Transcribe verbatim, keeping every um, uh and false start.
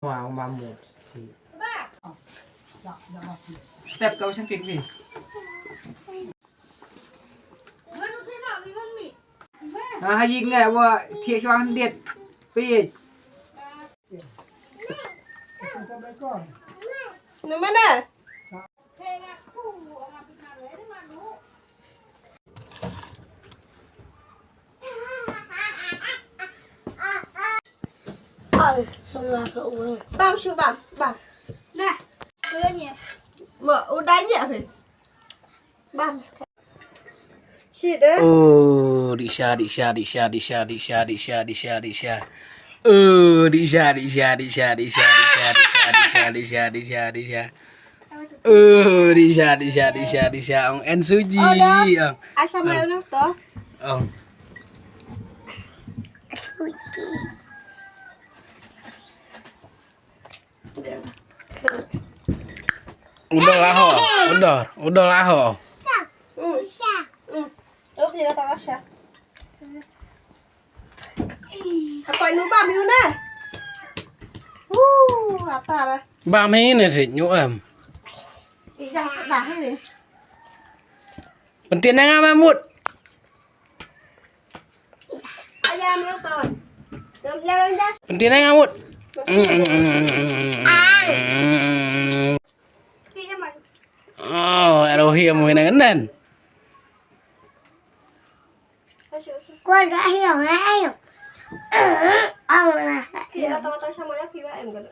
Wow, mamut. Step kau sangkit ni. Ah, haji ngai wa thiek shwa hyndiat. Peit. Nama na? Bam shu bam, bam. Nah, kau ni. Mo, udah ni apa? Bam. Shit, eh. Oh, disha, disha, disha, disha, disha, disha, disha, disha, disha. Oh, disha, disha, disha, disha, disha, disha, disha, disha, disha. Oh, disha, disha, disha, disha. Ong en suji. Oh, dah. Ong. Asam. Ong. Ayo, nang to. Ong. Udah lah ho. Udah, udah lah ho. Hmm. Hmm. Oke, kata Asha. Apa ini bam yuna? Wuh, apa lah? Bam ini sih nyuam. Ijah sedah ini. Penting nang mamut. Penting nang mamut. Oh, arohi amu nang nan. Kau dah hilang, eh, ayo. Ayo lah. Kira tahu-tahu sama ya, kira em kan.